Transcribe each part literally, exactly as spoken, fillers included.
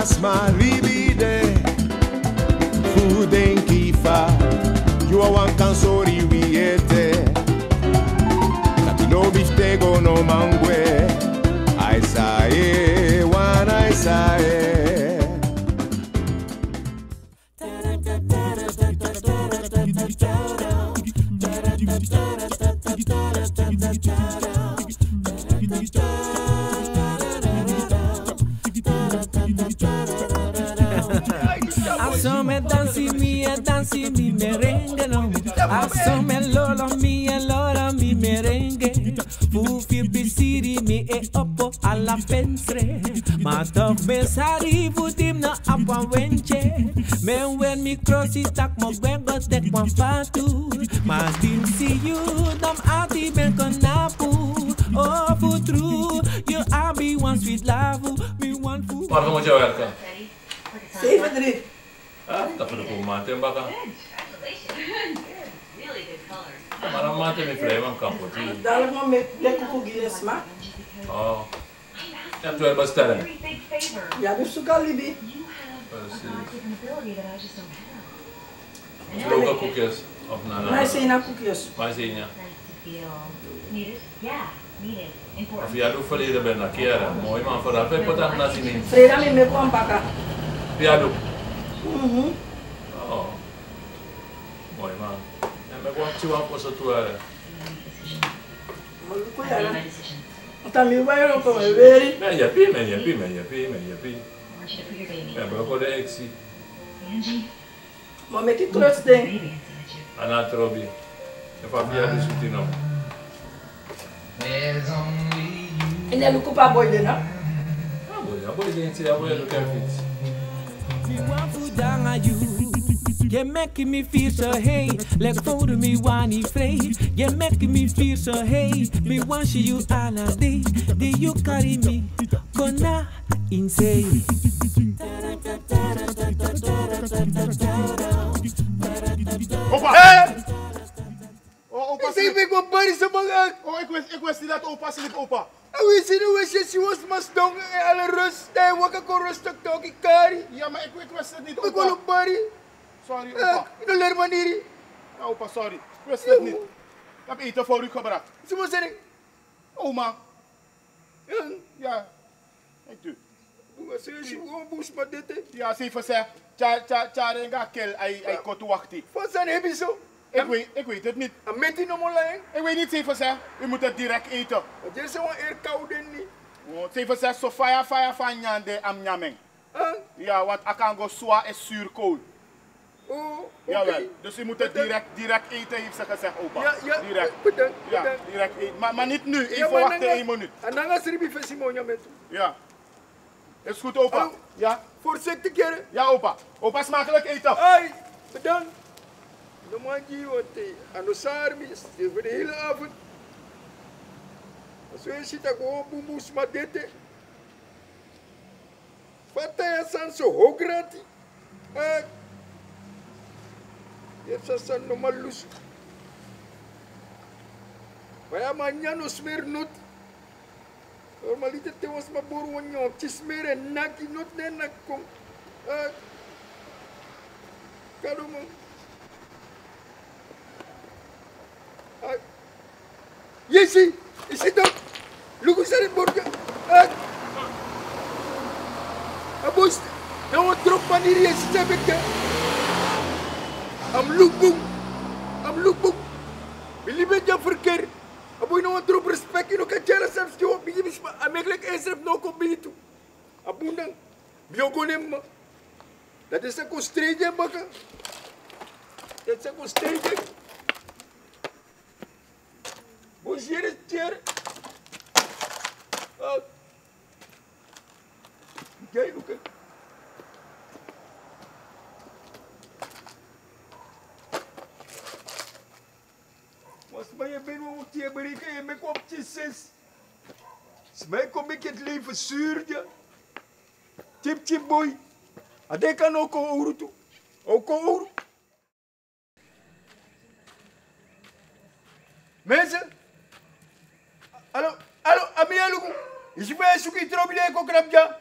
Sma libi de fu denki fa yu wawan kan sori wi ete. Taki no biftego no man gwe. Ai saye, wan ai saye. Aso mi e dansi, mi e dansi mi merengue no. Aso mi e lolo, mi e lolo mi merengue. Fu firi pisiri mi e opo ala fensre. Ma toch mi e sari fu di mi no abi wan wentye. Mi e weri mi krosi taki mi o gwe go teki wan fatu. Ma di mi si yu, dan mi ati ben kon tapu. O fu tru, yu abi wan switi lafu. Mi wani fu... Morgen moet je werken. Zeven drie. Ah, dat vind ik ook maand in bakken. Good. Congratulations. Good. Really good color. Ja, maar dan maand in mijn vrij, want kan voor tien. Dadelijk maar met lekker koekjes, maar. Oh. Je hebt wel bestelling. Very big favor. Ja, dus zoek al die. Precies. You have a God-given ability that I just don't have. Of local koekjes, of na, na. Maizena koekjes. Maizena. Nice to feel needed. Yeah, needed. Important. Of ya du verleden ben na keren. Mooi man, vooral bij Potam na sini. Freda mi me kon baka. Ya du. Mhm. Oh. Mooi man. En me kon actie wan poso tu, hè. Maluko yara. Ota mi wa yoro ko weri. Men yepi, men yepi, men yepi, men yepi. Men broko de eksi. Ma meki klus den. A no trobi. Efu a bia du switi no. Ini a luku pe a boi de na. A boi, a boi de ini se, a boi e luku en fiti. Mi wani fu dangi yu. Yu e meki mi feel so high. Leki fowru mi wani frei. Yu e meki mi feel so high. Mi wani si yu ala dei. Di yu kari mi go na insane. Opa! Hey! Oh, opa, sleep. Isi mi go bari so bang. Oh, ik wist, ik wist niet dat opa sliep, opa. En we zien, we zien, zien we sma sidon in alle rust. Dan waka kon rustig toki kari. Ja, maar ik, ik wist het niet, opa. Ik wil ook bari. Sorry, opa. Eh, in de lermaniri. Ja, opa, sorry. Ik wist het niet. Ik heb eten voor u gebracht. Isi mi sani. Oma. Ja. Eki du. Bunga sesi, wan bun sma dede. Ya, sei fu se, tya, tya, tya, renga kel, ai, ai, kotu wakti. Fa sani hebi so? Ik weet, ik weet het niet. A meti no mi o lai en. Ik weet niet, sei fu se, u moet het direct eten. Wan dyer se wan eri kawden ni. Oh, sei fu se, so faya, faya, fa a nyan de, a mus nyan en. Huh? Ja, want a kan go swa e zuurkool. Oh, oké. Jawel, dus u moet het direct, direct eten, heeft ze gezegd, opa. Ja, ja, direct. Bedankt, ja, bedankt. Direct eten. Maar, maar niet nu, even wachten, één minuut. En dan als er bij Simon, ja, met u. Ja. Is goed, opa. Hallo. Ja. Voorzichtig, hè. Ja, opa. Opa, smakelijk eten. Hey, bedankt. No man gi yu wan thee. A no sari mi, stay voor de hele avond. Als we zitten, gewoon boem boem sma dede. Fa tan ya sani so hogranti. Eh. Yu e si a sani no man lusu. Fa ya man nyan no smeri noti. Normaliter te wan sma bori wan nyan wan pikin smeri en naki noti na en naki kon. Eh. Kado man. Ai. Yesi, isi dan. Luku san den bori dya. Eh. A boi, na wan tropu maniri, yesi san ben de. A mus luku bun. A mus luku bun. Mi libi en dya ferkeri. A boi na wan tropu respect, yu no kan tyari a srefi, yu o bigi mi sma, a meki leki en srefi no o kon bini tu. A bun dan. Mi o go na en mama. Dati sa kon strei gi en baka. Dati sa kon strei gi en. Bun, yere, yere. Ah. Gei luku. Wan sma e beni wan pikin, e beri, e meki wan pikin sensi. Sma e kon meki het leven zuur dya. Tip tip boi. A de kan o kon owru tu. O kon owru. Mensen. Alo, alo, a mi e luku. Yu si fa yu e suku yu trobi, den e kon krabu dya.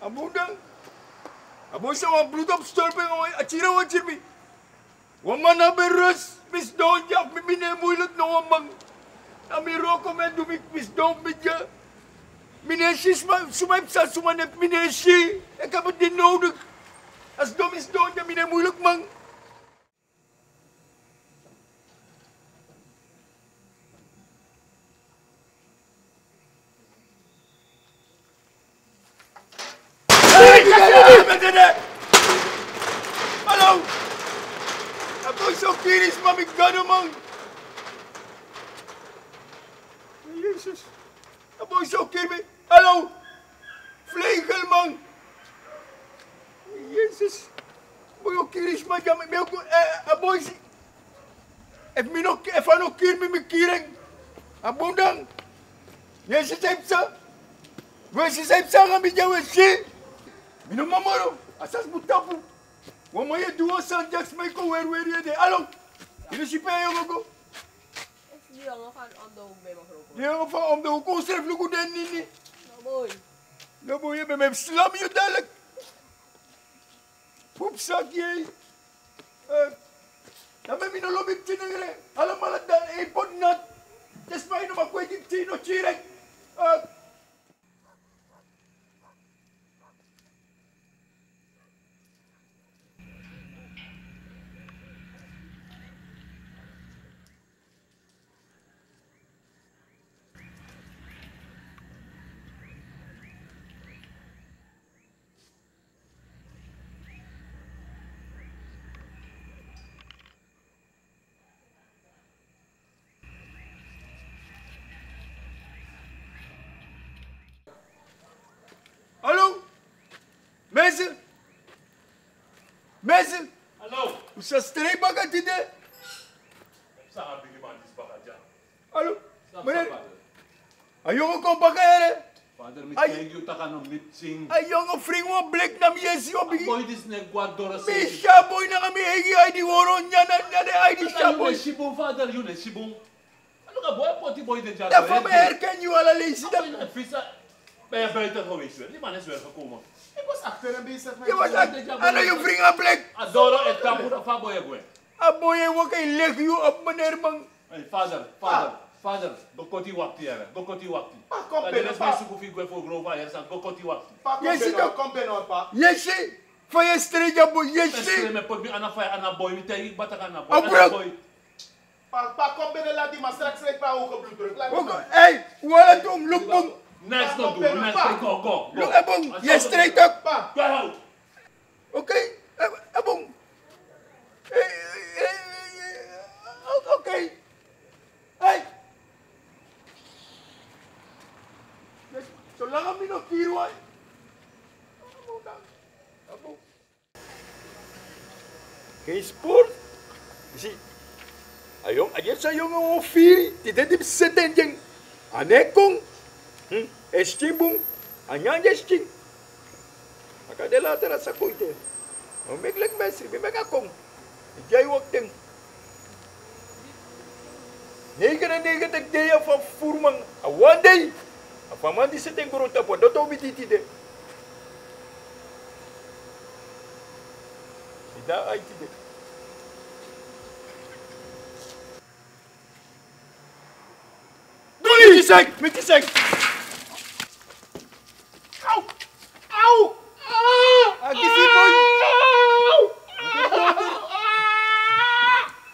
A bun dan. A boi san wan bloed op stolpe, a tiri wan tiri mi. Wan man na ben rus, mi sidon dya, mi, mi no e muilik na wan man. Na mi wroko mi e du, mi, mi sidon mi dya. Mi no e si suma, suma e psa, suma no e, mi no e si. Ik heb het niet nodig. A sidon mi sidon dya, mi no e muilik man. Hey, hey, hey, hey, hey, hey. Hallo. A boi so kiri sma, mi Gado man. Jezus. A boi so kiri mi. Hallo. Vlegelman. Jezus. Boi o kiri sma dya, mi, mi o kon, eh, a boi si. Efu mi no, efu a no kiri mi, mi kiri en. A bun dan. Yu e si san e psa? Yu e si san e psa anga mi dya, yu e si? Mi no man moro. A sasi bun tapu. Wan man e du wan sani dya, sma e kon weri weri yu ede. Alo. Yu no si pe yu e go go. Di yu anga fa a om de hoek ben mi wroko. Di yu anga fa a om de hoek, kon srefi luku den nini. No boi. No boi, yu ben mi slam yu dalik. Poep zak yu. Eh, dan ben mi no lobi pikin nengre. Alamala dan e poti nat. Te sma yu no man kweki pikin no kiri. Eh. Mesi. Hallo. Un sa strei baka tide. San a bigi man disi baka dya? Hallo. Meneer. A yongo kon baka yere. Father, mi taigi yu taki a no miti. A yongo fringi wan bleki na mi yesi wan bigi. Boi disi no e go na doro. Mi si a boi nanga mi eigi ID, hori nyan nyan ID. Si a boi. Yu no e si bun, father, yu no e si bun. Look, a boi poti boi de dya. Dan fa mi e herken yu ala leisi dan? A boi na fisa. Ben je buiten geweest weer? Die man is weer gekomen. Ik was achter hem bezig met... Yu was achter, a no yu fringi a bleki. A doro e tapu, dan fa a boi e gwe? A boi e waka e leki yu op, meneer man. Hey, father, father, father, go koti wakti yere, go koti wakti. Pa, kom binnen, pa. Suku fu yu gwe fu grow fa yere san, go koti wakti. Pa, kom binnen, pa. Yesi, fa yu e strei a boi, yesi. Strei, mi poti mi ana fa yu ana boi, mi taigi yu baka taki a na boi, a na boi. Pa, pa, kom binnen, laat die man straks rijden, pa, hoge bloeddruk. Laat die man. Hey, wala dun, look bun. Nice, no do, nice, go, go, go. Look, a bun, yu e strei tok. Pa. Go out. Oké, a bun. Hey, hey, hey, hey, oké. Hey. Solanga mi no firi wan. A bun. Ken spoor? Yu si, a yongu, a yere san a yongu o firi, tide di mi sete en gi en. A no e kon. Hmm, e skin bun, a nyan gi en skin. A kan de later a sa kon ete. Ma mi meki leki mesri, mi meki a kon. Mi gi a yu wakti ten. Negenennegentig dei fu a fufuru man, a wan dei. A fu a man di sete en grontapu, a doti o miti tide. Mi de na ai tide. Duli! Miti sek! Miti sek! Au! Au! Ah! Akisi boi! Au!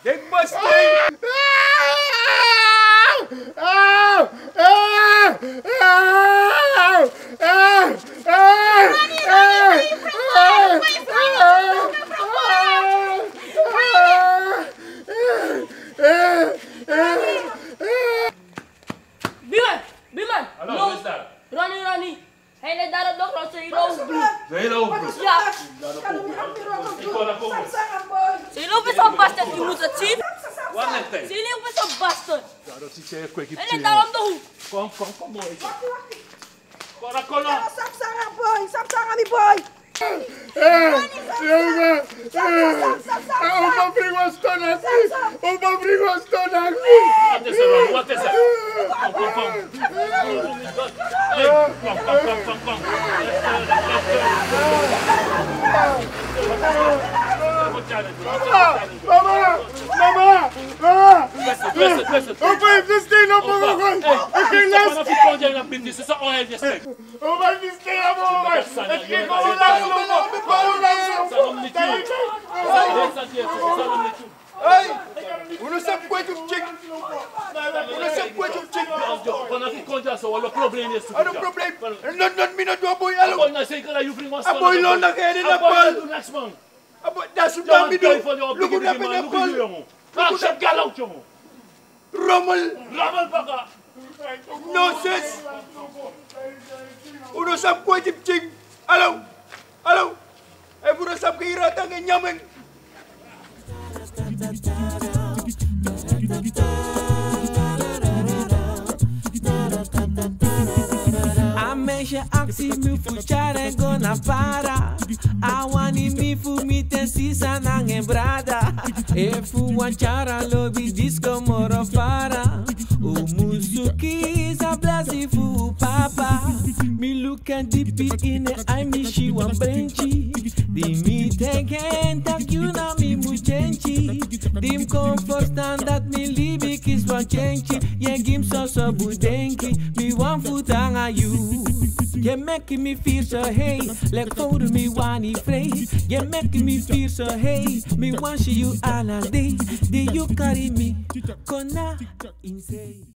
Dek basti! Au! Au! Biman, biman. Hallo, no. Roni, Roni. Hij net daar op de grond, zijn hele hoofd bloed. Zijn hele hoofd bloed? Ja. Zijn hele hoofd is al bastard, je moet het zien. Waar ligt hij? Zijn hele hoofd is al bastard. Ja, dat zit hij, kwik. Hij net daar op de hoek. Kom, kom, kom, boy. Wacht, wacht. Kora, kora. Sapsanga boy, sapsanga mi boy. Eh, eh, eh, eh, o ma bring wan stone na mi. O ma bring wan stone na mi. Wat is er, wat is er? Kom, kom, kom. Hey, kom, kom, kom, kom, kom. Mama, mama, mama. Opa, yu fu stay no, papa, go. Opa, yu fu stay no, papa. Hey, unu sabi kweti fu chick. Unu sabi kweti fu chick. Unu problem. No, no, mi no du a boi. Alo. A boi lon na heri na bal. A boi, dati so mi du. Luku na pene bal. Rommel. Rommel baka. Nonsense. Unu sabi kweti fu chick. Alo. Alo. Efu unu sabi ke ira tangi nyamen. A meisje aksi mi fu tyari en go na para. A wani mi fu miti en sisa nanga en brada. Efu wan tyari a lobi disi kon moro fara. Un musu kisi a blesi fu un papa. Mi luku en dipi ini en ai, mi si wan brenki. Di mi taigi en taki yu na mi mutenki. Di mi kon ferstan dati mi libi kisi wan kenki. Yu e gi mi soso bun denki. Mi wani fu tan nanga yu. Yu e meki mi firi so hei. Leki fowru mi wani frei. Yu e meki mi firi so hei. Mi wani si yu ala dei. Di yu kari mi kon na ini sei.